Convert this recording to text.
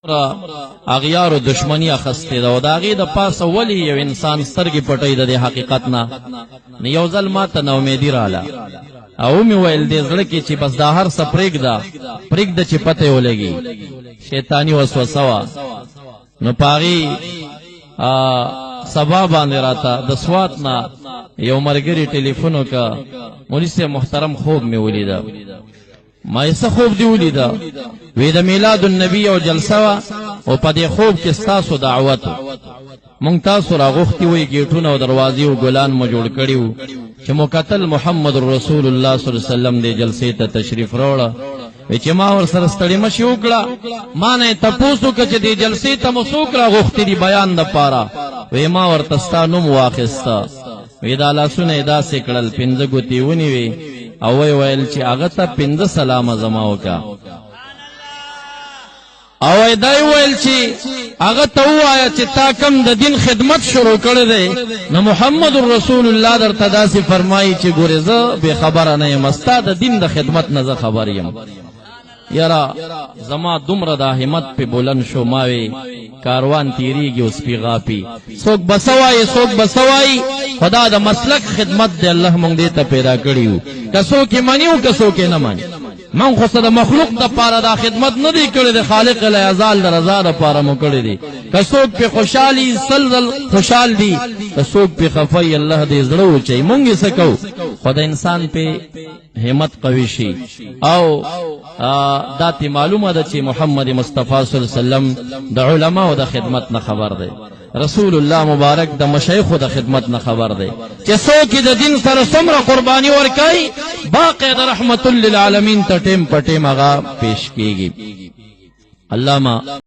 اغیارو دشمنی اخستې ده او د هغې د پاسه ولې یو انسان سترګې پټوي د دې حقیقت نه؟ نو یو ځل ما ته ناامیدي راله او ومې ویل دې زړه کې چې بس دا هر څه پرېږده، پرېږده چې پته یې ولګي. شیطاني وسوسه وه. نو په هغې سبا باندې راته د سوات نه یو ملګري ټلیفون وکړ، مولوي صاحب محترم خوب مې ولیده. ما یې څه خوب دی ولیده؟ وی د میلاد النبی او جلسه وه او په دې خوب کې ستاسو دعوت، مونږ تاسو راغوښتي وئ، ګیټونه او دروازې او ګلان مو جوړ کړي وو، چې مو کتل محمد رسول الله صلی الله علیه وسلم دې جلسې ته تشریف راوړه. وی چې ما ورسره ستړي مشي وکړه، ما نه یې تپوس وکړ چې دې جلسې ته مو څوک راغوښتي دي بیان دپاره؟ وی ما ورته ستا نوم واخیسته. وی دا لاسونه یې داسې کړل، پنځه ګوتې ونیوې او وی ویل چې هغه ته پنځه سلامه زما وکړه، او دا ویل چې هغه ته وایا چې تا کم د دین خدمت شروع کړی دی، نو محمد رسول الله درته داسې فرمایي چې ګورې زه بې خبره نه یم، ستا د دین د خدمت نه زه خبر یم. یاره زما دومره دا همت په بلند شو، ما وی کاروان تیریږي او سپي غاپي، څوک بسوای څوک بسوای، خدا د مسلک خدمت دی، الله مونږ دې ته پیدا کړیو، که څوک یې مني او که څوک یې نه مني. مونږ خو څه د مخلوق د پاره دا خدمت نه دی کړی، د خالق لا یزال د رضا د پاره مو کړی دی. که څوک په خوشحالي سل خوشحال دي، که څوک په خفای الله دې زړه وچي، مونږ یې څه کوو؟ خو د انسان په همت قوي شي او دا تی معلومه ده چې محمد مصطفی صلی الله علیه وسلم د علماو د خدمت نه خبر دی، رسول الله مبارک د مشایخو د خدمت نه خبر دی، چې څوک د دین سره څومره قرباني ورکوي باقی د رحمت للعالمین ته ټیم په ټیم هغه پیش کیږي. علامه